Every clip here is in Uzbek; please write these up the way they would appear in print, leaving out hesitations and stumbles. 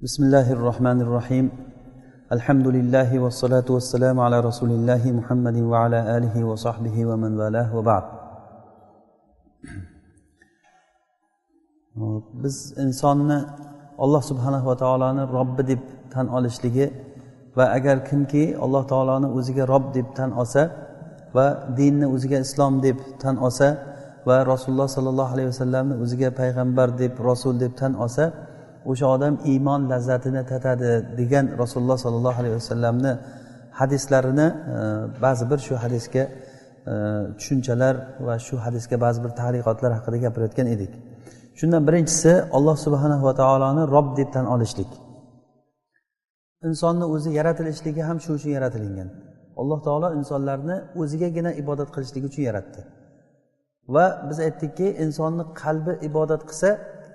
بسم الله الرحمن الرحيم. الحمد لله والصلاة والسلام على رسول الله محمد وعلى آله وصحبه ومن والاه وبعد. Biz insonni Alloh subhanahu va taoloni Robbi deb tan olishligi va agar kimki Alloh taoloni o'ziga Robb deb tan olsa va dinni o'ziga islom deb tan olsa va Rasululloh sallallohu alayhi vasallamni o'ziga payg'ambar deb, rasul deb tan olsa, o'sha odam iymon lazzatini tatadi degan Rasululloh sallallohu alayhi vasallamni hadislarini ba'zi bir shu hadisga tushunchalar va shu hadisga ba'zi bir ta'liqotlar haqida gapirayotgan edik. Shundan birinchisi Alloh subhanahu va taoloni Robb deb tan olishlik. Insonni o'zi yaratilishligi ham shu uchun yaratilingan. Alloh taolo insonlarni o'zigagina ibodat qilishligi uchun yaratdi. Va biz aytdikki, insonni qalbi ibodat qilsa,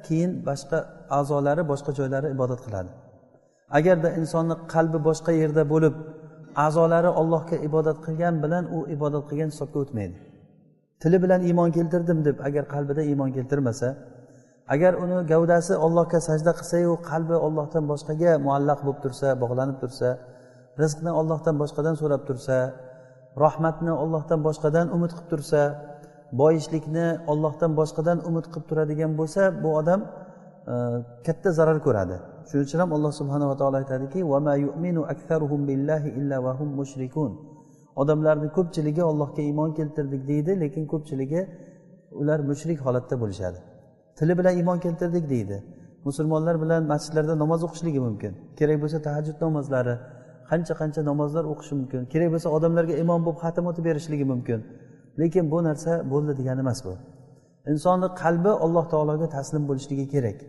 keyin boshqa a'zolari, boshqa joylari ibodat qiladi. Agarda insonni qalbi boshqa yerda bo'lib, a'zolari Allohga ibodat qilgan bilan u ibodat qilgan hisobga o'tmaydi. Tili bilan iymon keltirdim deb agar qalbida iymon keltirmasa, agar uni gavdasi Allohga sajda qilsa-yu, qalbi Allohdan boshqaga muallaq bo'lib tursa, bog'lanib tursa, rizqni Allohdan boshqadan so'rab tursa, rahmatni Allohdan boshqadan umid qilib tursa, boyishlikni Allohdan boshqadan umid qilib turadigan bo'lsa, bu odam katta zarar ko'radi. Shuning uchun ham Alloh subhanahu va taolo aytadiki: "Va ma yu'minu aktharuhum billahi illa va hum mushrikun." Odamlarning ko'pchiligi Allohga iymon keltirdik deydi, lekin ko'pchiligi ular mushrik holatda bo'lishadi. Tili bilan iymon keltirdik deydi. Musulmonlar bilan masjidlarda namoz o'qishligi mumkin. Kerak bo'lsa tahajjud namozlari, qancha-qancha namozlar o'qishi mumkin. Kerak bo'lsa odamlarga imom bo'lib xatm o'tib berishligi mumkin. Lekin bu narsa bo'ldi degani emas bu. Insonning qalbi Alloh taologa taslim bo'lishligi kerak.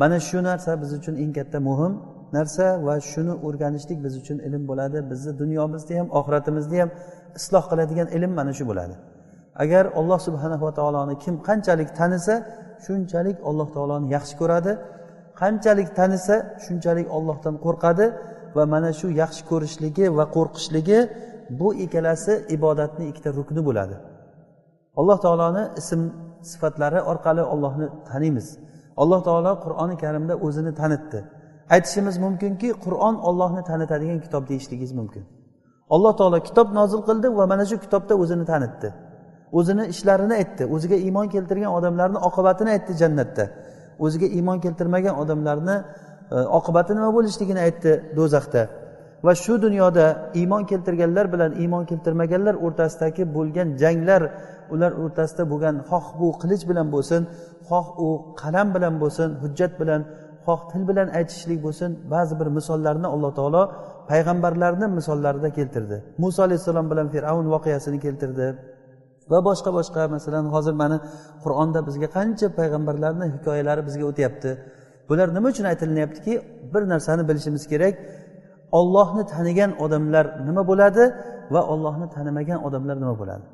Mana shu narsa biz uchun eng katta muhim narsa va shuni o'rganishlik biz uchun ilm bo'ladi. Bizni dunyomizda ham, oxiratimizni ham isloh qiladigan ilm mana shu bo'ladi. Agar Alloh subhanahu va taoloni kim qanchalik tanisa, shunchalik Alloh taoloni yaxshi ko'radi. Qanchalik tanisa, shunchalik Allohdan qo'rqadi va mana shu yaxshi ko'rishligi va qo'rqishligi, bu ikkalasi ibodatning ikkita rukni bo'ladi. Alloh taoloni ism sifatlari orqali Allohni taniymiz. Alloh taolo Qur'oni Karimda o'zini tanitdi. Aytishimiz mumkinki, Qur'on Allohni tanitadigan kitob deyishligingiz mumkin. Alloh taolo kitob nozil qildi va mana shu kitobda o'zini tanitdi. O'zini ishlarini aytdi, o'ziga iymon keltirgan odamlarning oqibatini aytdi jannatda. O'ziga iymon keltirmagan odamlarni oqibati nima bo'lishligini aytdi do'zaxda. Va shu dunyoda iymon keltirganlar bilan iymon keltirmaganlar o'rtasidagi bo'lgan janglar, ular o'rtasida bo'lgan xoh bu qilich bilan bo'lsin, xoh u qalam bilan bo'lsin, hujjat bilan, xoh til bilan aytishlik bo'lsin, ba'zi bir misollarni Alloh taolo payg'ambarlarning misollarida keltirdi. Musa alayhissalom bilan Fir'avn voqeasini keltirdi va boshqa-boshqa. Masalan, hozir mana Qur'onda bizga qancha payg'ambarlarning hikoyalari bizga o'tyapti. Bular nima uchun aytilyaptiki? Bir narsani bilishimiz kerak. Allohni tanigan odamlar nima bo'ladi va Allohni tanimagan odamlar nima bo'ladi?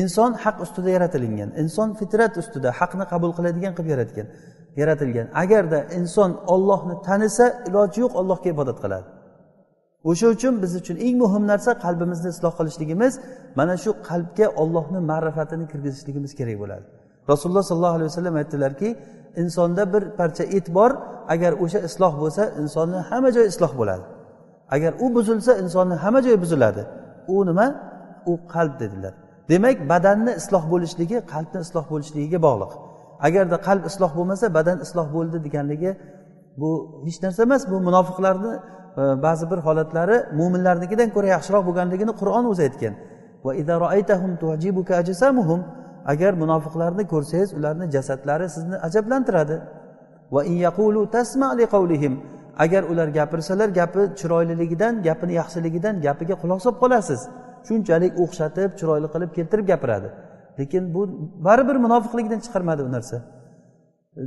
Inson haq ustida yaratilingan. Inson fitrat ustida haqni qabul qiladigan qilib yaratilgan. Agarda inson Allohni tanisa, iloji yo'q Allohga ibodat qiladi. O'sha uchun biz uchun eng muhim narsa qalbimizni isloh qilishligimiz, mana shu qalbga Allohning ma'rifatini kirgizishligimiz kerak bo'ladi. Rasululloh sallallohu alayhi vasallam aytdilarki, insonda bir parcha et bor, agar o'sha isloh bo'lsa, insonning hamma joyi isloh bo'ladi. Agar u buzilsa, insonning hamma joyi buziladi. U nima? U qalb dedilar. Demak, badanni isloh bo'lishligi qalbni isloh bo'lishligiga bog'liq. Agarda qalb isloh bo'lmasa, badan isloh bo'ldi deganligi bu hech narsa emas. Bu munofiqlarni ba'zi bir holatlari mo'minlarnikidan ko'ra yaxshiroq bo'lganligini Qur'on o'zi aytgan. Va idza ra'aytahum tu'jibuka ajsamuhum, agar munofiqlarni ko'rsangiz, ularning jasadlari sizni ajablantiradi. Va in yaqulu tasma' liqawlihim, agar ular gapirsalar, gapi chiroyliligidan, gapini yaxshiligidan gapiga quloq solib qolasiz. Shunchalik o'xshatib, chiroyli qilib keltirib gapiradi. Lekin bu baribir munofiqlikdan chiqarmadi bu narsa.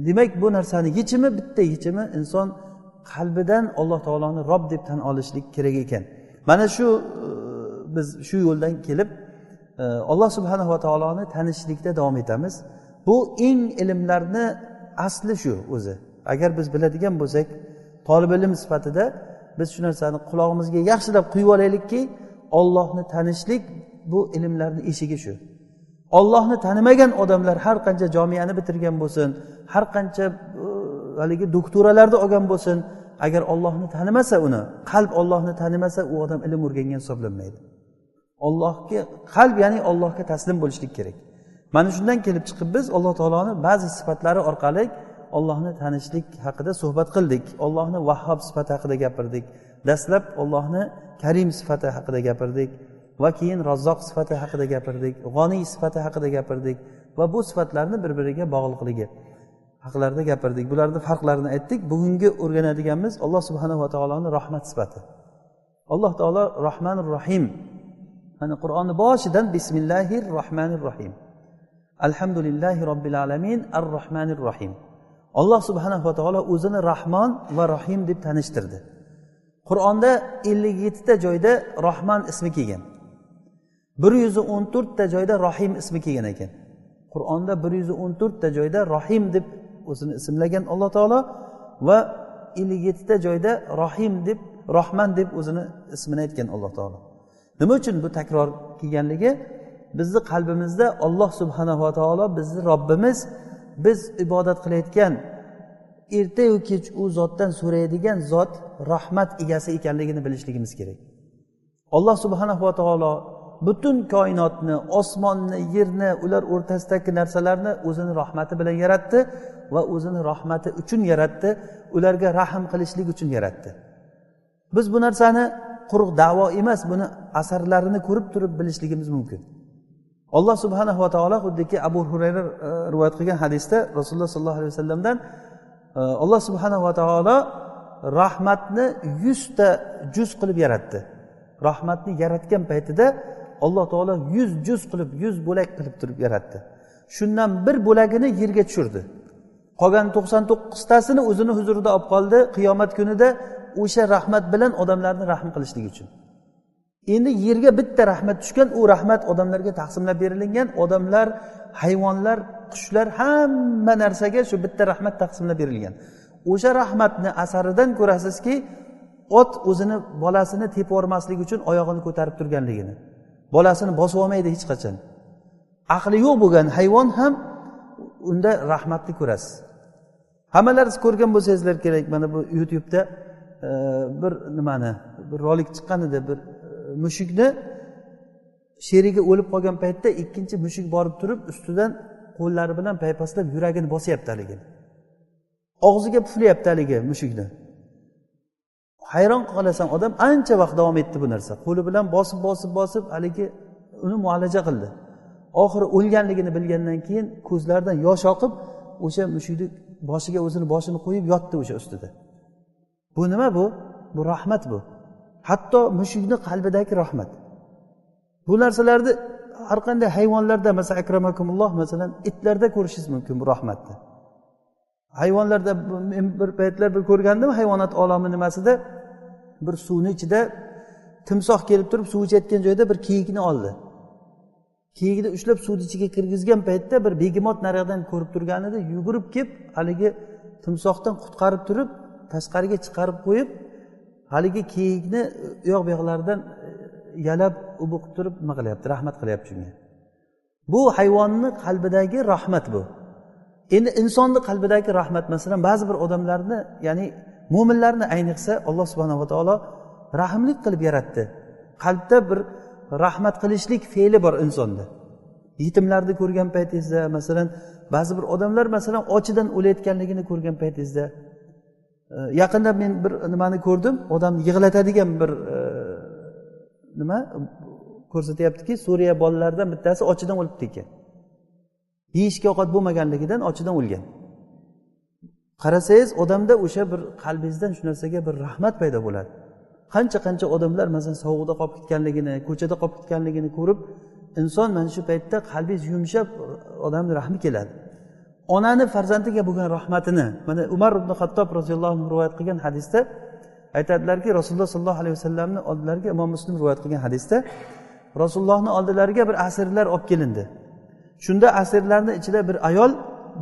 Demak, bu narsani yechimi, bitta yechimi inson qalbidan Alloh taoloni Robb deb tan olishlik kerak ekan. Mana shu biz shu yo'ldan kelib Alloh subhanahu va taoloni tanishlikda davom etamiz. Bu eng ilmlarni asli shu o'zi. Agar biz biladigan bo'lsak, tolib ilm sifatida biz shu narsani qulog'imizga yaxshilab quyib olaylikki, Allohni tanishlik bu ilmlarning eshigi shu. Allohni tanimagan odamlar har qancha jomiyani bitirgan bo'lsin, har qancha haligi doktoralarni olgan bo'lsin, agar Ollohni tanimasa, uni qalb Ollohni tanimasa, u odam ilm o'rgangan hisoblanmaydi. Allohga qalb, ya'ni Allohga taslim bo'lishlik kerak. Mana shundan kelib chiqib biz Alloh taoloni ba'zi sifatlari orqali Allohni tanishlik haqida suhbat qildik. Allohni Vahhob sifati haqida gapirdik. Dastlab Allohni Karim sifati haqida gapirdik va keyin Razzoq sifati haqida gapirdik, G'oniy sifati haqida gapirdik va bu sifatlarni bir-biriga bog'liqligi haqlarida gapirdik. Bularning farqlarini aytdik. Bugungi o'rganadiganimiz Alloh subhanahu va taoloning rahmat sifati. Alloh taolo Rahmanur Rahim. Mana Qur'onni boshidan Bismillahir Rahmanir Rahim. Alhamdulillahi robbil alamin ar-Rahmanir Rahim. Alloh subhanahu va taolo o'zini Rahmon va Rahim deb tanishtirdi. Qur'onda 57 ta joyda Rahman ismi kelgan. 114 ta joyda Rahim ismi kelgan ekan. Qur'onda 114 ta joyda Rahim deb o'zini ismlagan Alloh taolo va 57 ta joyda Rahim deb, Rahman deb o'zini ismini aytgan Alloh taolo. Nima uchun bu takror kelganligi? Bizni qalbimizda Alloh subhanahu va taolo bizni Robbimiz, biz ibodat qilayotgan, erta-yu kech u zotdan so'raydigan zot rahmat egasi ekanligini bilishligimiz kerak. Alloh subhanahu va taolo butun koinotni, osmonni, yerni, ular o'rtasidagi narsalarni o'zini rahmati bilan yaratdi va o'zini rahmati uchun yaratdi, ularga rahm qilishlik uchun yaratdi. Biz bu narsani quruq da'vo emas, buni asarlarini ko'rib turib bilishligimiz mumkin. Alloh subhanahu va taolo xuddiki Abu Hurayra rivoyat qilgan hadisda Rasululloh sollallohu alayhi vasallamdan Alloh subhanahu va taolo rahmatni 100 ta juz qilib yaratdi. Rahmatni yaratgan paytida Alloh taolo 100 juz qilib, 100 bo'lak qilib turib yaratdi. Shundan bir bo'lagini yerga tushirdi. Qolgan 99 tasini o'zini huzurida olib qoldi. Qiyomat kunida o'sha rahmat bilan odamlarni rahm qilishlik uchun. Endi yerga bitta rahmat tushgan, u rahmat odamlarga taqsimlab berilgan. Odamlar, hayvonlar, qushlar, hamma narsaga shu bitta rahmat taqsimlab berilgan. O'sha rahmatni asaridan ko'rasizki, ot o'zini bolasini tepib yubormaslik uchun oyog'ini ko'tarib turganligini. Bolasini bosib olmaydi hech qachon. Aqli yo'q bo'lgan hayvon ham unda rahmatni ko'rasiz. Hammalaringiz ko'rgan bo'lsangizlar kerak, mana bu YouTube'da bir nimani, bir rolik chiqqan edi, bir mushukni sherigi o'lib qolgan paytda ikkinchi mushuk borib turib ustidan qo'llari bilan paypaslab yuragini bosyapti haligi. Og'ziga puflayapti haligi mushukni. Hayron qolasan, odam ancha vaqt davom etdi bu narsa. Qo'li bilan bosib bosib bosib haligi uni muolaja qildi. Oxiri o'lganligini bilgandan keyin ko'zlaridan yosh oqib o'sha mushukni boshiga o'zini boshini qo'yib yotdi o'sha ustida. Bu nima bu? Bu rahmat bu. Hatto mushukni qalbidagi rahmat. Bu narsalarni har qanday hayvonlarda, masalan akramakumulloh, masalan itlarda ko'rishingiz mumkin bu rahmatni. Hayvonlarda men bir paytlar bir ko'rgandim, hayvonot olami nimasida bir suvni ichida timsoh kelib turib suv ichayotgan joyda bir kiyikni oldi. Kiyikni ushlab suvni ichiga kirgizgan paytda bir begemot nariyoqdan ko'rib turganida yugurib kelib haligi timsohdan qutqarib turib tashqariga chiqarib qo'yib haligi kiyikni u yoq bu yoqlaridan yalab u bu qilib turib nima qilyapti, rahmat qilyapti shunga. Bu hayvonni qalbidagi rahmat bu. Endi insonni qalbidagi rahmat, masalan ba'zi bir odamlarni, ya'ni mo'minlarni ayniqsa Alloh subhanahu va taolo rahimlik qilib yaratdi. Qalbda bir rahmat qilishlik fe'li bor insonda. Yetimlarni ko'rgan paytingizda, masalan ba'zi bir odamlar masalan ochidan o'layotganligini ko'rgan paytingizda, yaqinda men bir nimani ko'rdim, odamni yig'latadigan bir nima ko'rsatyaptiki, Suriya bolalaridan bittasi ochidan o'libdi ekan. Yeyishga ovqat bo'lmaganligidan ochidan o'lgan. Qarasangiz odamda o'sha bir qalbingizdan shu narsaga bir rahmat paydo bo'ladi. Qancha-qancha odamlar masalan sovuqda qolib ketganligini, ko'chada qolib ketganligini ko'rib, inson mana shu paytda qalbingiz yumshab, odamning rahmi keladi. Onani farzandiga bo'lgan rahmatini, mana Umar ibn Xattob roziyallohu anhu rivoyat qilgan hadisda aytadilarki, Rasululloh sollallohu alayhi vasallamning oldilariga, Imom Muslim rivoyat qilgan hadisda, Rasulullohning oldilariga bir asirlar olib kelindi. Shunda asirlarning ichida bir ayol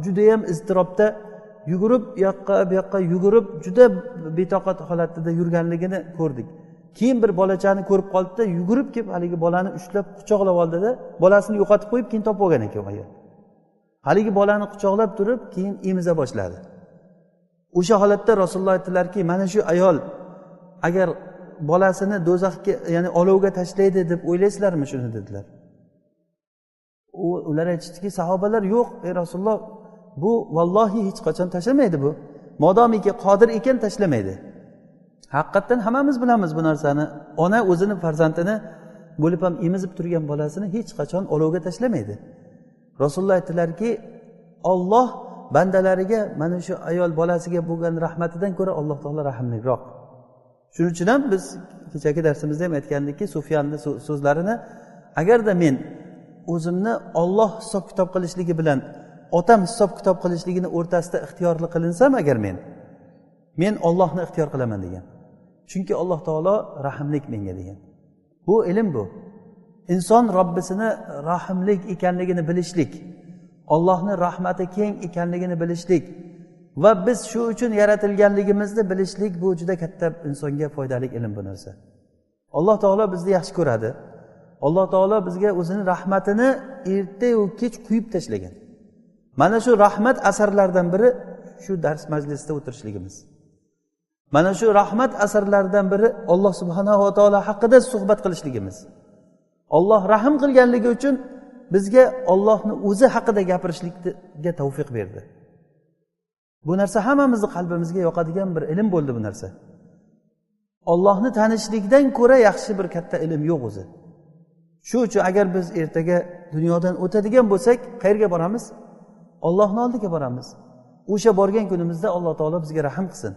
juda ham iztirobda yugurib, u yoqqa bu yoqqa yugurib, juda betoqat holatida yurganligini ko'rdik. Keyin bir bolachani ko'rib qoldida, yugurib kelib haligi bolani ushlab quchoqlab oldida, bolasini yo'qotib qo'yib keyin topib olgan ekan ayol. Haligi bolani quchoqlab turib, keyin emiza boshladi. O'sha holatda Rasululloh aytdilarki, mana shu ayol agar bolasini do'zaxga, ya'ni olovga tashlaydi deb o'ylaysizlarmi shuni dedilar. Ular aytishdiki, sahobalar, yo'q ey Rasululloh, bu vallohi hech qachon tashlamaydi bu. Modomiki qodir ekan tashlamaydi. Haqiqatdan hammamiz bilamiz bu narsani. Ona o'zini farzandini bo'lib ham emizib turgan bolasini hech qachon olovga tashlamaydi. Rasululloh aytdilarki, Alloh bandalariga mana shu ayol bolasiga bo'lgan rahmatidan ko'ra Alloh taolo rahimliroq. Shuning uchun ham biz kechagi darsimizda ham aytgandikki, Sufyanning so'zlarini, agarda men o'zimni Alloh hisob kitob qilishligi bilan otam hisob kitob qilishligini o'rtasida ixtiyorli qilinsam, agar men Allohni ixtiyor qilaman degan. Chunki Alloh taolo rahimlik menga degan. Bu ilm bu. Inson Robbisini rahimlik ekanligini bilishlik, Allohning rahmati keng ekanligini bilishlik va biz shu uchun yaratilganligimizni bilishlik, bu juda katta insonga foydali ilm bu narsa. Alloh taolo bizni yaxshi ko'radi. Alloh taolo bizga o'zini rahmatini erta-yu kech quyib tashlagan. Mana shu rahmat asarlaridan biri shu dars majlisida o'tirishligimiz. Mana shu rahmat asarlaridan biri Alloh subhanahu va taolo haqida suhbat qilishligimiz. Alloh rahm qilganligi uchun bizga Allohni o'zi haqida gapirishlikka tavfiq berdi. Bu narsa hammamizni qalbimizga yoqadigan bir ilm bo'ldi bu narsa. Allohni tanishlikdan ko'ra yaxshi bir katta ilm yo'q o'zi. Shu uchun agar biz ertaga dunyodan o'tadigan bo'lsak, qayerga boramiz? Allohning oldiga boramiz. O'sha borgan kunimizda Alloh taolo bizga rahm qilsin.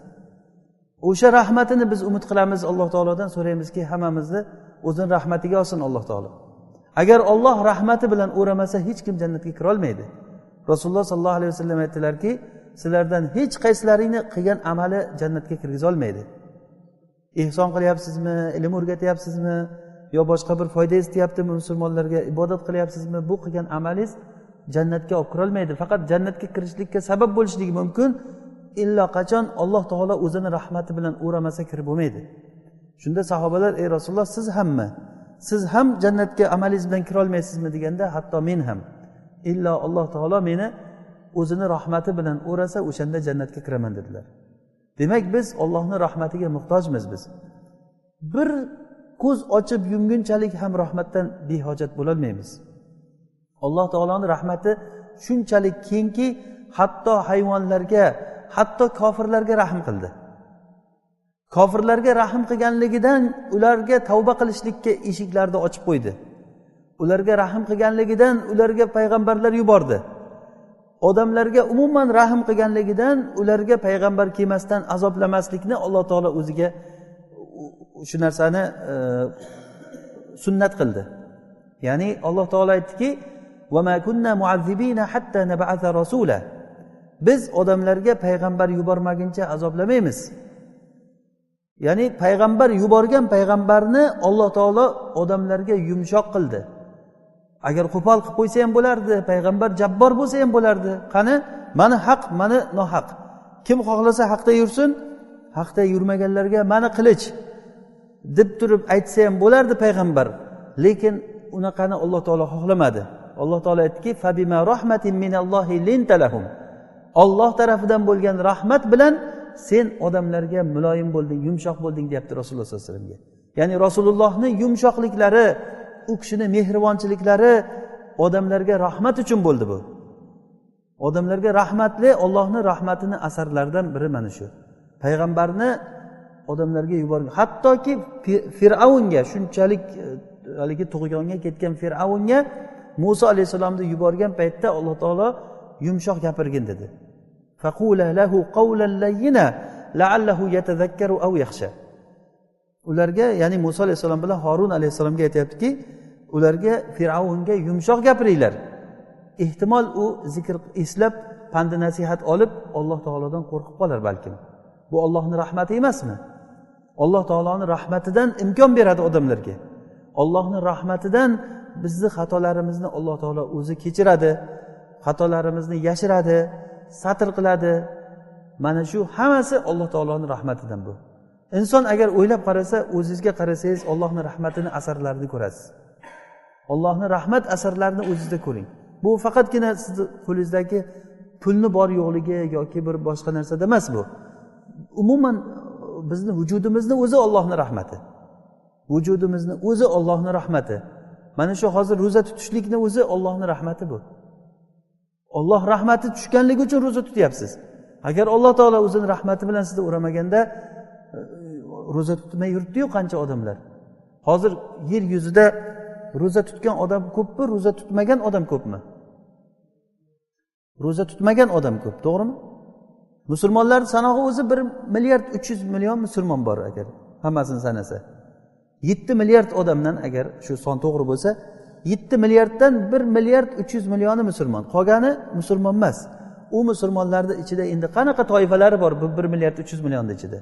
O'sha rahmatini biz umid qilamiz, Alloh taolodan so'raymizki, hammamizni o'zining rahmatiga olsin Alloh taolo. Agar Alloh rahmati bilan o'ramasa, hech kim jannatga kira olmaydi. Rasululloh sollallohu alayhi vasallam aytdilarki, sizlardan hech qaysilaringni qilgan amali jannatga kirgiza olmaydi. Ihson qilyapsizmi, ilm o'rgatyapsizmi, yo boshqa bir foyda yetyaptimi musulmonlarga, ibodat qilyapsizmi, bu qilgan amalingiz jannatga olib kira olmaydi. Faqat jannatga kirishlikka sabab bo'lishligi mumkin, illo qachon Alloh taolo o'zini rahmati bilan o'ramasa kirib bo'lmaydi. Shunda sahobalar, ey Rasululloh, siz hammi? Siz ham jannatga amalingiz bilan kira olmaysizmi deganda, hatto men ham. Illo Alloh taolo meni o'zini rahmati bilan o'rasa, o'shanda jannatga kiraman dedilar. Demak, biz Allohning rahmatiga muhtojmiz biz. Bir ko'z ochib yumgunchalik ham rahmatdan behojat bo'la olmaymiz. Alloh taoloning rahmati shunchalik kengki, hatto hayvonlarga, hatto kofirlarga rahm qildi. Kofirlarga rahm qilganligidan ularga tavba qilishlikka eshiklarni ochib qo'ydi. Ularga rahm qilganligidan ularga payg'ambarlar yubordi. Odamlarga umuman rahm qilganligidan ularga payg'ambar kelmasdan azoblamaslikni Alloh taolo o'ziga shu narsani sunnat qildi. Ya'ni Alloh taolo aytdiki, "Va ma kunna muazzibina hatta nab'atha rasula." Biz odamlarga payg'ambar yubormaguncha azoblamaymiz. Ya'ni payg'ambar yuborgan payg'ambarni Alloh taolo odamlarga yumshoq qildi. Agar qo'pol qilib qo'ysa ham bo'lardi, payg'ambar jabbor bo'lsa ham bo'lardi. Qani, mani haq, mani nohaq. Kim xohlasa haqda yursin, haqda yurmaganlarga mani qilich deb turib aytsa ham bo'lardi payg'ambar. Lekin unaqani Alloh taolo xohlamadi. Alloh taolo aytdiki, "Fabima rahmatin minallohi linta lahum." Alloh tarafidan bo'lgan rahmat bilan sen odamlarga muloyim bo'lding, yumshoq bo'lding deyapti Rasululloh sollallohu alayhi vasallamga. Ya'ni Rasulullohning yumshoqliklari, u kishini mehribonchiliklari odamlarga rahmat uchun bo'ldi bu. Odamlarga rahmatli Allohning rahmatini asarlaridan biri mana shu. Payg'ambarni odamlarga yuborgan, hattoki Fir'avnga, shunchalik haligi tug'yonga ketgan Fir'avnga Musa alayhissalomni yuborgan paytda Alloh taolo yumshoq gapirgin dedi. Faqula lahu qawlan layyina la'allahu yatadhakkaru aw yakhsha. Ularga, ya'ni Musa alayhissalom bilan Harun alayhissalomga aytayaptiki, ularga Fir'avnga yumshoq gapiringlar. Ehtimol u zikr eslab, pand nasihat olib, Alloh taolodan qo'rqib qolar balkim. Bu Allohning rahmati emasmi? Alloh taoloning rahmatidan imkon beradi odamlarga. Allohning rahmatidan bizni xatolarimizni Alloh taolo o'zi kechiradi, xatolarimizni yashiradi, satr qiladi. Mana shu hammasi Alloh taoloning rahmatidan bu. Inson agar o'ylab qarasa, o'zingizga qarasangiz Allohning rahmatini asarlarini ko'rasiz. Allohning rahmat asarlarini o'zingizda ko'ring. Bu faqatgina sizni qo'lingizdagi pulni bor yo'qligi yoki bir boshqa narsada emas bu. Umuman bizni vujudimizni o'zi Allohning rahmati. Vujudimizni o'zi Allohning rahmati. Mana shu hozir ro'za tutishlikni o'zi Allohning rahmati bu. Alloh rahmati tushganligi uchun ro'za tutyapsiz. Agar Alloh taolo o'zini rahmati bilan sizni uramaganda ro'za tutmay yuribdi-yu qancha odamlar. Hozir yer yuzida ro'za tutgan odam ko'pmi, ro'za tutmagan odam ko'pmi? Ro'za tutmagan odam ko'p, to'g'rimi? Musulmonlar sanog'i o'zi 1 milliard 300 million musulmon bor agar hammasini sanasa. 7 milliard odamdan agar shu son to'g'ri bo'lsa, 7 milliarddan 1 milliard 300 millioni musulmon. Qolgani musulmon emas. U musulmonlarning ichida endi qanaqa toifalari bor bu 1 milliard 300 millionning ichida?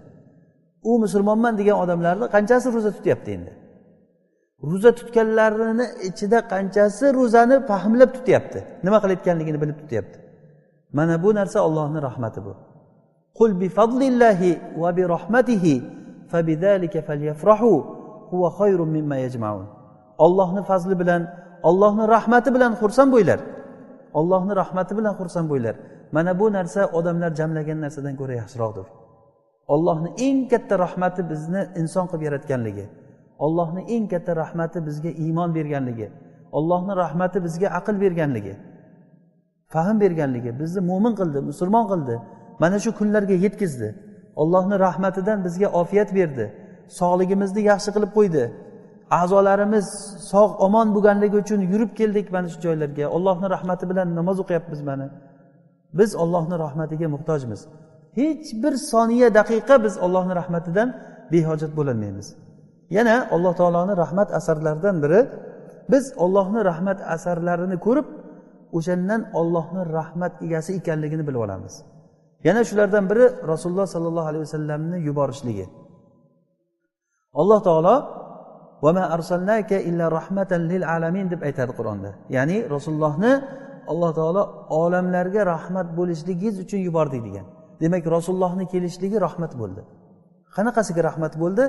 U musulmonman degan odamlarni qanchasi ro'za tutyapti endi? Ro'za tutganlarini ichida qanchasi ro'zani fahmlab tutyapti? Nima qilayotganligini bilib tutyapti. Mana bu narsa Allohning rahmati bu. Qul bi fadlillahi va bi rahmatihi fabidhalika falyafrahu huwa khayrun mimma yajma'un. Allohning fazli bilan, Allohning rahmati bilan xursand bo'linglar. Allohning rahmati bilan xursand bo'linglar. Mana bu narsa odamlar jamlagan narsadan ko'ra yaxshiroqdir. Allohning eng katta rahmati bizni inson qilib yaratganligi. Allohning eng katta rahmati bizga iymon berganligi. Allohning rahmati bizga aql berganligi. Fahm berganligi, bizni mo'min qildi, musulmon qildi. Mana shu kunlarga yetkazdi. Allohning rahmatidan bizga ofiyat berdi. Sog'ligimizni yaxshi qilib qo'ydi. A'zolarimiz sog' omon bo'lganligi uchun yurib keldik mana shu joylarga. Allohning rahmati bilan namoz o'qiyapmiz mana. Biz Allohning rahmatiga muhtojmiz. Hech bir soniya, daqiqa biz Allohning rahmatidan behojat bo'lolmaymiz. Yana Alloh taoloning rahmat asarlaridan biri, biz Allohning rahmat asarlarini ko'rib, o'shandan Allohning rahmat egasi ekanligini bilib olamiz. Yana shulardan biri Rasululloh sallallohu alayhi vasallamni yuborishligi. Alloh taolo va ma arsalnaka illa rahmatan lil alamin deb aytadi Qur'onda. Ya'ni Rasulullohni Alloh taolo olamlarga rahmat bo'lishligingiz uchun yubordik degan. Demak, Rasulullohning kelishligi rahmat bo'ldi. Qanaqasiga rahmat bo'ldi?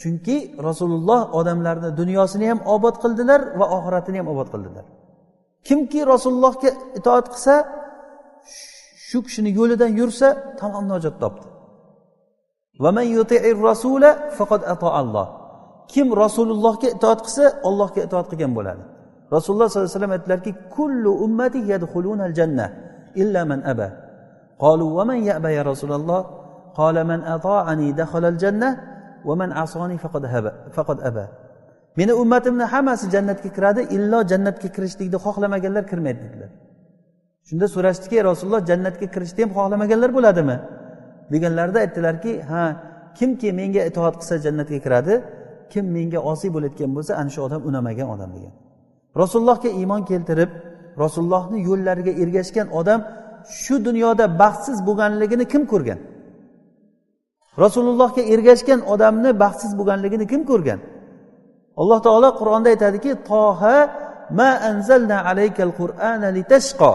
Chunki Rasululloh odamlarni dunyosini ham obod qildilar va oxiratini ham obod qildilar. Kimki Rasulullohga itoat qilsa, shu kishining yo'lidan yursa, tamom najot topdi. Va man yuti'ir rasula faqad ata Alloh. Kim Rasulullohga itoat qilsa, Allohga itoat qilgan bo'ladi. Rasululloh sollallohu alayhi vasallam aytdilarki, kullu ummati yadkhuluna al-janna illa man aba. Qalu va man ya'ba ya Rasululloh? Qala man ata'ani dakhala al-janna va man asani faqad haba, faqad aba. Meni ummatimni hammasi jannatga kiradi, illo jannatga kirishlikni xohlamaganlar kirmaydi dedilar. Shunda so'rashdiki, Rasululloh jannatga kirishni ham xohlamaganlar bo'ladimi? Deganlarida aytdilarki, ha, kimki menga itoat qilsa jannatga kiradi, kim menga osiy bo'layotgan bo'lsa, ana shu odam unamagan odam degan. Rasulullohga iymon keltirib, Rasulullohning yo'llariga ergashgan odam shu dunyoda baxtsiz bo'lganligini kim ko'rgan? Rasulullohga ergashgan odamni baxtsiz bo'lganligini kim ko'rgan? Alloh taolo Qur'onda aytadiki, Toha ma anzalna alaykal Qur'ana litashqa.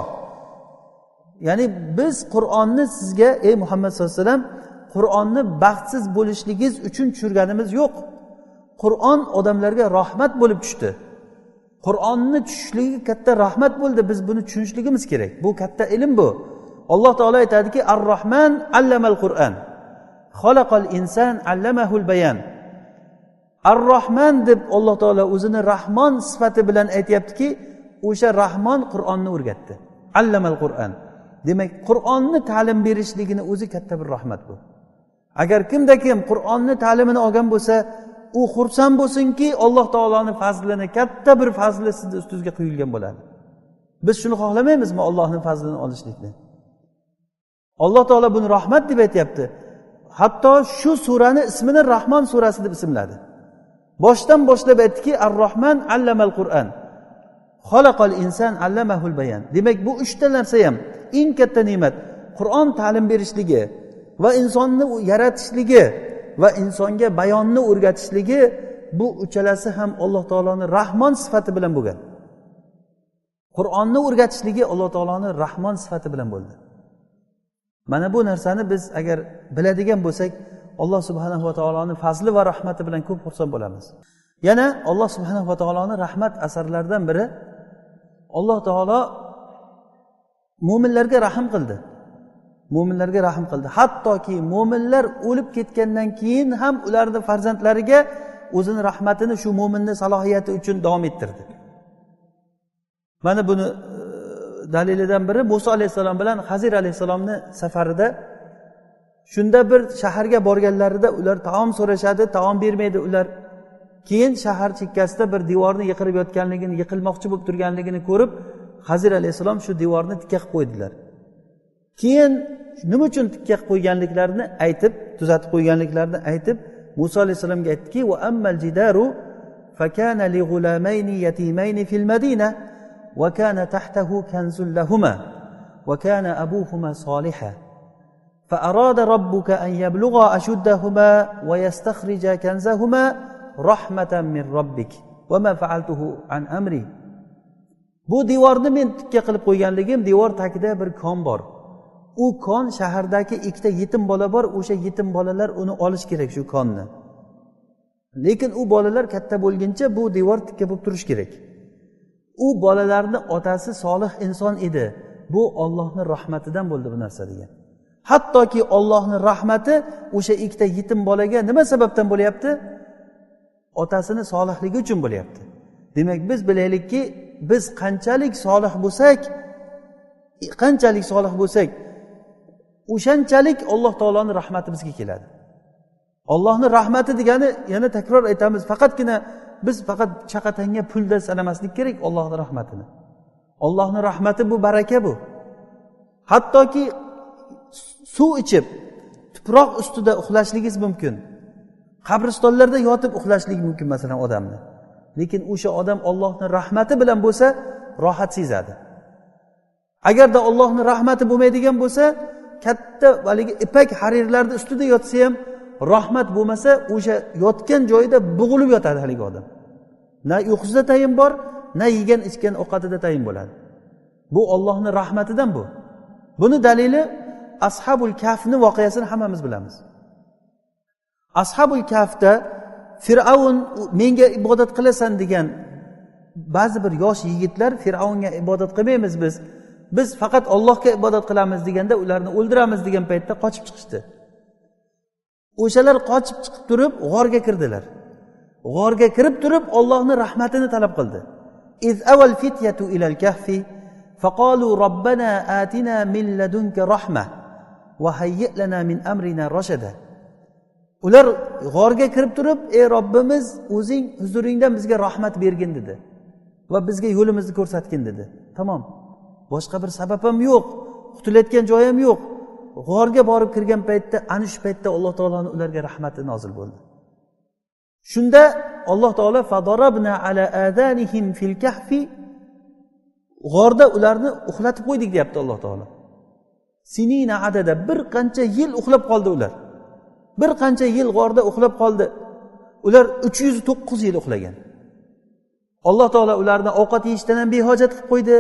Ya'ni biz Qur'onni sizga ey Muhammad sollallohu alayhi vasallam Qur'onni baxtsiz bo'lishligingiz uchun tushirganimiz yo'q. Qur'on odamlarga rahmat bo'lib tushdi. Qur'onni tushishligi katta rahmat bo'ldi. Biz buni tushunishligimiz kerak. Bu katta ilm bu. Alloh taolo aytadiki, Ar-Rahman allamal Qur'an. Xalaqal insan allamahul bayan. Ar-Rahman deb Alloh taolo o'zini Rahmon sifati bilan aytayaptiki, o'sha Rahmon Qur'onni o'rgatdi. Allamal Qur'an. Demak, Qur'onni ta'lim berishligini o'zi katta bir rahmat bu. Agar kimda kim Qur'onni ta'limini olgan bo'lsa, u xursand bo'lsinki, Alloh taoloning fazlini, katta bir fazli sizni ustingizga quyilgan bo'ladi. Biz shuni xohlamaymizmi, Allohning fazlini olishlikni? Alloh taolo buni rahmat deb aytayapti. Hatto shu surani ismini Rahmon surasi deb ismladi. Boshdan boshlab aytdiki, Ar-Rahman allamal Qur'an. Xalaqal insan allamahul bayan. Demak, bu uchta narsa ham eng katta ne'mat. Qur'on ta'lim berishligi va insonni yaratishligi va insonga bayonni o'rgatishligi, bu uchalasi ham Alloh taoloning Rahmon sifati bilan bo'lgan. Qur'onni o'rgatishligi Alloh taoloning Rahmon sifati bilan bo'ldi. Mana bu narsani biz agar biladigan bo'lsak, Alloh subhanahu va taoloning fazli va rahmati bilan ko'p xursand bo'lamiz. Yana Alloh subhanahu va taoloning rahmat asarlaridan biri, Alloh taolo mo'minlarga rahm qildi. Mo'minlarga rahm qildi. Hattoki mo'minlar o'lib ketgandan keyin ham ularni farzandlariga o'zini rahmatini shu mo'minning salohiyati uchun davom ettirdi. Mana buni dalilidan biri Musa alayhissalom bilan Hazir alayhissalomni safarida, shunda bir shaharga borganlarida ular taom so'rashadi, taom bermaydi ular. Keyin shahar chekkasida bir devorni yiqilib yotganligini, yiqilmoqchi bo'lib turganligini ko'rib, Hazir alayhissalom shu devorni tikka qilib qo'ydilar. Keyin nima uchun tikka qilib qo'yganliklarini aytib, tuzatib qo'yganliklarini aytib, Musa alayhissalomga aytdiki: "Va ammal jidaru fakana li g'ulamayni yatimayni fil madina va kana tahtahu kanzun lahuma va kana abuhuma solihan fa arada robbuka an yablugha ashuddahuma va yastakhrija kanzahuma rahmatan min robbik va ma fa'altuhu an amri." Bu devorni men tikka qilib qo'yganligim, devor tagida bir kon bor. U kon shahardagi ikkita yetim bola bor, o'sha yetim bolalar uni olish kerak shu konni. Lekin u bolalar katta bo'lguncha bu devor tikka bo'lib turishi kerak. U bolalarni otasi solih inson edi. Bu Allohning rahmatidan bo'ldi bu narsa degan. Hattoki Allohning rahmati o'sha ikkita yetim bolaga nima sababdan bo'lyapti? Otasini solihligi uchun bo'lyapti. Demak, biz bilaylikki, biz qanchalik solih bo'lsak, qanchalik solih bo'lsak, o'shanchalik Alloh taoloning rahmati bizga keladi. Allohning rahmati degani, yana takror aytamiz, faqatgina biz faqat chaqatanga pulda sanamaslik kerak Allohning rahmatini. Allohning rahmati bu baraka bu. Hattoki suv ichib tuproq ustida uxlashligingiz mumkin. Qabristonlarda yotib uxlashlik mumkin masalan odamni. Lekin o'sha odam Allohning rahmati bilan bo'lsa, rohat sezadi. Agarda Allohning rahmati bo'lmaydigan bo'lsa, katta haligi ipak harirlarning ustida yotsa ham rahmat bo'lmasa, o'sha yotgan joyida bo'g'ilib yotadi haligi odam. Na uyqusida tayin bor, na yegan ichgan ovqatida tayin bo'ladi. Bu Allohning rahmatidan bu. Buni dalili Ashabul Kahfning voqeasini hammamiz bilamiz. Ashabul Kahfda Fir'avn menga ibodat qilasan degan ba'zi bir yosh yigitlar Fir'avnga ibodat qilmaymiz biz. Biz faqat Allohga ibodat qilamiz deganda ularni o'ldiramiz degan paytda qochib chiqishdi. O'shalar qochib chiqib turib g'orga kirdilar. G'orga kirib turib Allohning rahmatini talab qildi. Iz awal fityatu ilal kahfi faqalu robbana atina min ladunka rahma va hayyi lana min amrina rashada. Ular g'orga kirib turib, ey Robbimiz, o'zing huzuringdan bizga rahmat bergin dedi va bizga yo'limizni ko'rsatgin dedi. Tamom. Boshqa bir sabab ham yo'q, qutulayotgan joyi ham yo'q. G'orga borib kirgan paytda, ana shu paytda Alloh taoloning ularga rahmati nozil bo'ldi. Shunda Alloh taolo fadarabna ala adanihim fil kahfi, g'orda ularni uxlatib qo'ydik deyapti Alloh taolo. Sinina adada, bir qancha yil uxlab qoldi ular. Bir qancha yil g'orda uxlab qoldi. Ular 309 yil uxlagan. Alloh taolo ularni ovqat yeyishdan ham behojat qilib qo'ydi,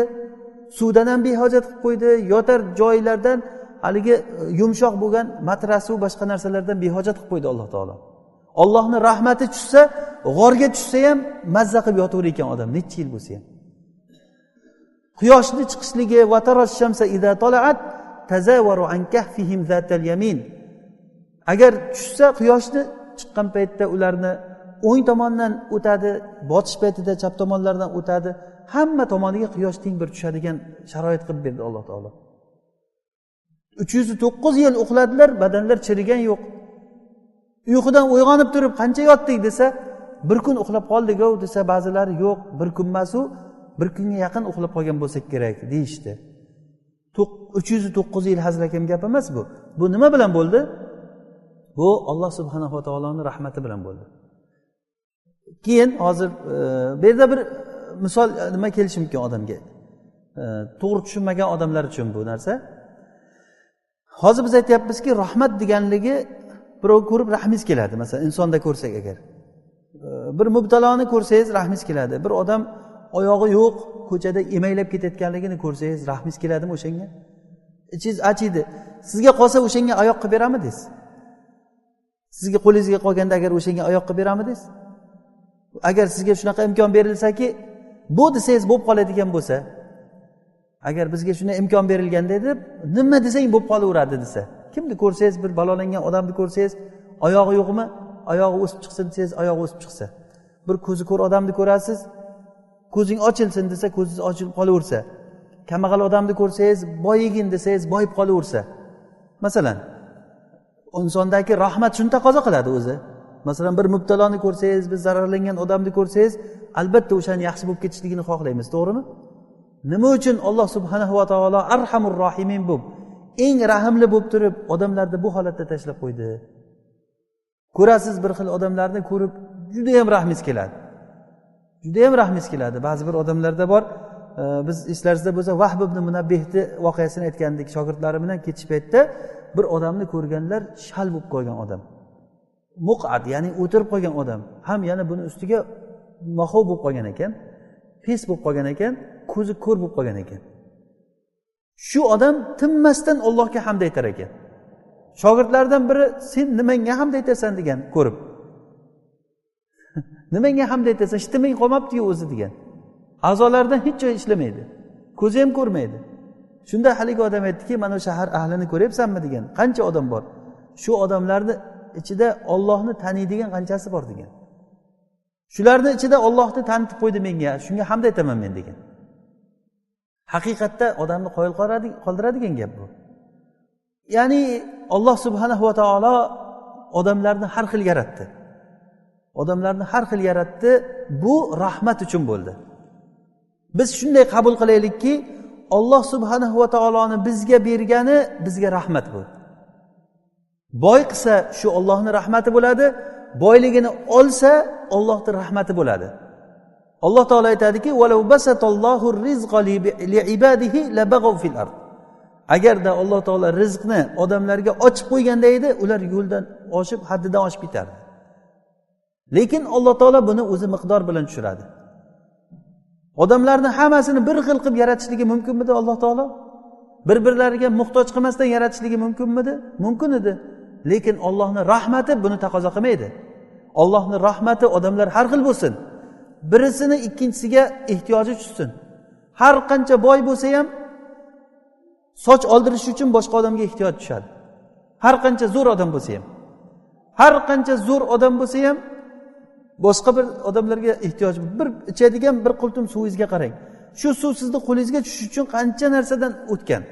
suvdan ham behojat qilib qo'ydi, yotar joylardan haligi yumshoq bo'lgan matrasu boshqa narsalardan behojat qilib qo'ydi Alloh taolo. Allohning rahmati tushsa, g'orga tushsa ham mazza qilib yotaverar ekan odam, necha yil bo'lsa ham. Quyoshni chiqishligi va tarash shamsa iza tala'at tazavaru an kahfihim zatal yamin. Agar tushsa quyoshni chiqqan paytda ularni o'ng tomondan o'tadi, botish paytida chap tomonlardan o'tadi. Hamma tomoniga quyosh teng bir tushadigan sharoit qilib berdi Alloh taolo. 309 yil uxladilar, badanlar chirigan yo'q. Uyqudan uyg'onib turib qancha yotdik desa, bir kun uxlab qoldik-ku desa, ba'zilari yo'q, bir kun emas u, bir kunga yaqin uxlab qolgan bo'lsak kerak deyishdi. 309 yil hazil akam gap emas bu. Bu nima bilan bo'ldi? Bu Alloh subhanahu va taoloning rahmati bilan bo'ldi. Keyin hozir bu yerda bir misol nima kelishi mumkin odamga? To'g'ri tushunmagan odamlar uchun bu narsa. Hozir biz aytyapmizki, rahmat deganligi birov ko'rib rahmingiz keladi. Masalan, insonda ko'rsak agar. Bir mubtaloni ko'rsangiz rahmingiz keladi. Bir odam oyog'i yo'q, ko'chada emaylab ketayotganligini ko'rsangiz rahmingiz keladimi o'shanga? Ichingiz achiydi. Sizga qolsa o'shanga oyoq qilib beramidingiz? Sizga qo'lingizga qolganda agar o'shanga oyoq qilib beramidingiz? Agar sizga shunaqa imkon berilsaki, bu desangiz bo'lib qoladigan bo'lsa, Agar bizga shunday imkon berilganda edi, nima desang bo'lib qolaveradi desa. Kimni ko'rsangiz, bir balolangan odamni ko'rsangiz, oyog'i yo'qmi? Oyog'i o'sib chiqsin desangiz, oyog'i o'sib chiqsa. Bir ko'zi ko'r odamni ko'rasiz, ko'zing ochilsin desa, ko'zingiz ochilib qolaversa. Kambag'al odamni ko'rsangiz, boyigin desangiz, boyib qolaversa. Masalan, insondagi rahmat shuni taqozo qiladi o'zi. Masalan, bir mubtaloni ko'rsangiz, bir zararlangan odamni ko'rsangiz, albatta o'shani yaxshi bo'lib ketishligini xohlaymiz, to'g'rimi? Nima uchun Alloh subhanahu va taolo arhamur rohimin bo'lib, eng rahimli bo'lib turib, odamlarni bu holatda tashlab qo'ydi? Ko'rasiz, bir xil odamlarni ko'rib juda ham rahmingiz keladi. Juda ham rahmingiz keladi. Ba'zi bir odamlarda bor, biz eslaringizda bo'lsa, Vahb ibn Munabbihni voqeasini aytgandik, shogirdlari bilan ketish paytida bir odamni ko'rganlar, shal bo'lib qolgan odam. Muqad, ya'ni o'tirib qolgan odam. Ham yana buni ustiga mahov bo'lib qolgan ekan, pes bo'lib qolgan ekan, ko'zi ko'r bo'lib qolgan ekan. Shu odam tinmasdan Allohga hamd aytar ekan. Shogirdlardan biri, sen nimanga hamd aytasan degan ko'rib. Nimanga hamd aytasan? Ishtiming qolmabdi-yu o'zi degan. A'zolardan hech joy ishlamaydi. Ko'zi ham ko'rmaydi. Shunda haligi odam aytdiki, mana shahar ahlini ko'ryapsanmi degan. Qancha odam bor? Shu odamlarni ichida Allohni taniydigan qanchasi bor degan. Shularni ichida Allohni tanitib qo'ydi menga, shunga hamd aytaman men degan. Haqiqatda odamni qoyil qoldiradigan gap bu. Ya'ni Alloh subhanahu va taolo odamlarni har xil yaratdi. Odamlarni har xil yaratdi, bu rahmat uchun bo'ldi. Biz shunday qabul qilaylikki, Alloh subhanahu va taoloni bizga bergani bizga rahmat bu. Boy qilsa shu Allohning rahmati bo'ladi, boyligini olsa Allohning rahmati bo'ladi. Alloh taolo aytadiki, "Valau basatallohu rizqa liibadihi labaghaw fil ard." Agarda Alloh taolo rizqni odamlarga ochib qo'yganda edi, ular yo'ldan oshib, haddidan oshib ketardi. Lekin Alloh taolo buni o'zi miqdor bilan tushiradi. Odamlarni hammasini bir xil qilib yaratishligi mumkinmidi Alloh taolo? Bir-birlariga muhtoj qilmasdan yaratishligi mumkinmidi? Mumkin edi. Lekin Allohning rahmati buni taqozo qilmaydi. Allohning rahmati odamlar har xil bo'lsin. Birisini ikkinchisiga ehtiyoji tushsin. Har qancha boy bo'lsa ham soch oldirish uchun boshqa odamga ehtiyoj tushadi. Har qancha zo'r odam bo'lsa ham, har qancha zo'r odam bo'lsa ham boshqa bir odamlarga ehtiyoj. Bir ichadigan bir qultum suvingizga qarang. Shu suv sizni qo'lingizga tushish uchun qancha narsadan o'tgan.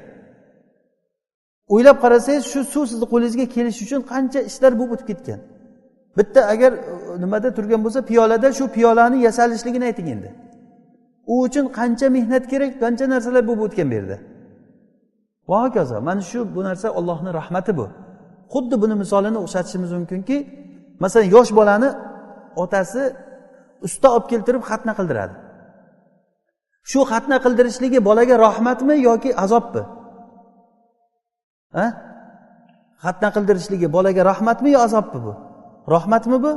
O'ylab qarasangiz, shu suv sizni qo'lingizga kelish uchun qancha ishlar bo'lib o'tib ketgan. Bitta agar nimada turgan bo'lsa, piyolada, shu piyolani yasalishligini ayting endi. U uchun qancha mehnat kerak, qancha narsalar bo'lib o'tgan bu yerda. Va hokazo. Mana shu bu narsa Allohning rahmati bu. Xuddi buni misolini o'xshatishimiz mumkinki, masalan, yosh bolani otasi usta olib keltirib xatna qildiradi. Shu xatna qildirishligi bolaga rahmatmi yoki azobmi? Ha? Xatna qildirishligi bolaga rahmatmi yo azobmi bu? Rahmatmi bu?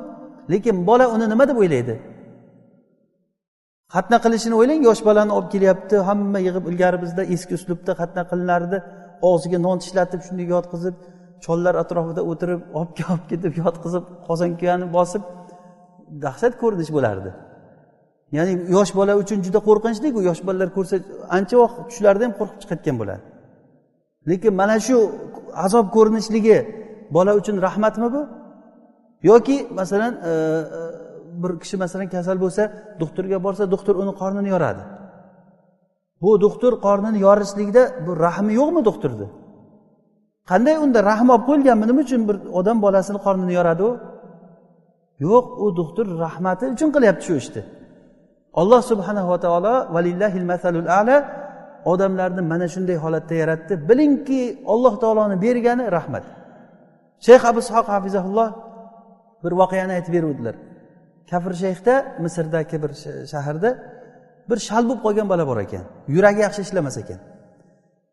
Lekin bola uni nima deb o'ylaydi? Xatna qilishini o'ylang, yosh bolani olib kelyapti, hamma yig'ib, ilgari bizda eski uslubda xatna qilinardi, og'ziga non tishlatib shunday yotqizib, chollar atrofida o'tirib, olib ketib yotqizib, qozonkuyani bosib, dahshat ko'rinish bo'lardi. Ya'ni yosh bola uchun juda qo'rqinchli, u yosh bolalar ko'rsa ancha vaqt tushlarida ham qo'rqib chiqayotgan bo'ladi. Lekin mana shu azob ko'rinishligi bola uchun rahmatmi bu? Yoki masalan bir kishi masalan kasal bo'lsa, doktorga borsa, doktor uni qornini yoradi. Bu doktor qornini yorishlikda bu rahmi yo'qmi doktorda? Qanday unda rahm olib qo'yilganmi? Nima uchun bir odam bolasini qornini yoradi u? Yo'q, u doktor rahmati uchun qilyapti shu ishni. Alloh subhanahu va taolo valillahil masalul a'la odamlarni mana shunday holatda yaratdi. Bilingki, Alloh taoloni bergani rahmat. Shayx Abu Ishoq hafizahulloh bir voqeani aytib beruvdilar. Kafir shayxda, Misrdagi bir shaharda bir shal bo'lib qolgan bola bor ekan. Yuragi yaxshi ishlamas ekan.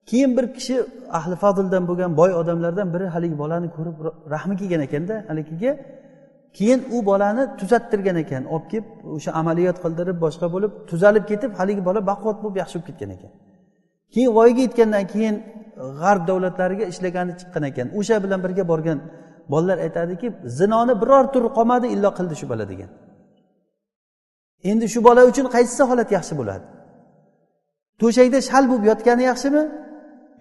Keyin bir kishi ahli fazldan bo'lgan boy odamlardan biri haligi bolani ko'rib rahmi kelgan ekanda haligiga. Keyin u bolani tuzattirgan ekan, olib kelib o'sha amaliyot qildirib, boshqa bo'lib tuzalib ketib, haligi bola baquvvat bo'lib yaxshi bo'lib ketgan ekan. Keyin voyaga yetgandan keyin g'arb davlatlariga ishlagani chiqqan ekan. O'sha bilan birga borgan bolalar aytadiki, zinoni biror turi qolmadi, illo qildi shu bola degan. Endi shu bola uchun qaysi holat yaxshi bo'ladi? To'shakda shal bo'lib yotgani yaxshimi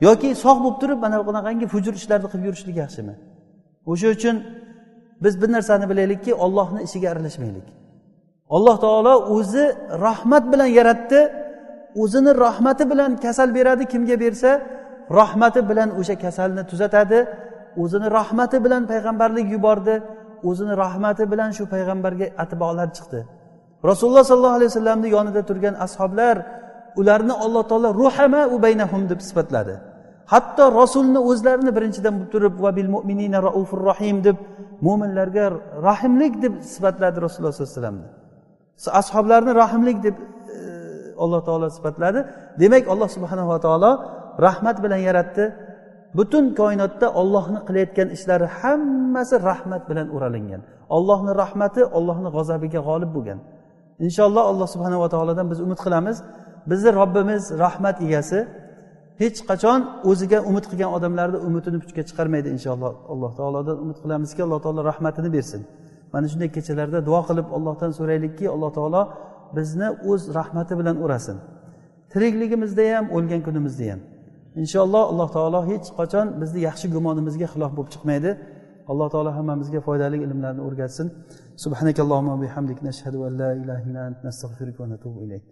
yoki sog' bo'lib turib mana bunaqangi fujur ishlarni qilib yurishlik yaxshimi? O'sha uchun biz bir narsani bilaylikki, Allohning ishiga aralashmaylik. Alloh taolo o'zi rahmat bilan yaratdi, o'zini rahmati bilan kasal beradi, kimga bersa rahmati bilan o'sha kasalni tuzatadi. O'zini rahmati bilan payg'ambarlik yubordi, o'zini rahmati bilan shu payg'ambarga atbolar chiqdi. Rasululloh sollallohu alayhi vasallamning yonida turgan ashoblar, ularni Alloh taolo ruhama u baynahum deb sifatladi. Hatto Rasulni o'zlarini birinchidan bo'lib turib va bil mu'minina raufur rahim deb, mo'minlarga rahimlik deb sifatladi Rasululloh sollallohu alayhi vasallamni. Ashoblarni rahimlik deb Alloh taolo sifatladi. Demak, Alloh subhanahu va taolo rahmat bilan yaratdi. Butun koinotda Allohni qilayotgan ishlari hammasi rahmat bilan o'ralingan. Allohning rahmati Allohning g'azabiga g'olib bo'lgan. Inshaalloh Alloh subhanahu va taolodan biz umid qilamiz. Bizni Robbimiz rahmat egasi, hech qachon o'ziga umid qilgan odamlarni umidini puchga chiqarmaydi inshaalloh. Alloh taolodan umid qilamizki, Alloh taolo rahmatini bersin. Mana shunday kechalarda duo qilib Allohdan so'raylikki, Alloh taolo bizni o'z rahmati bilan o'rasin. Tirikligimizda ham, o'lgan kunimizda ham. Inshaalloh Alloh taolo hech qachon bizni yaxshi gumonimizga xilof bo'lib chiqmaydi. Alloh taolo hammamizga foydali ilmlarni o'rgatsin. Subhanakallohumma bihamdik nashhadu an la ilaha illa ant nastag'firuka va natubu ilayk.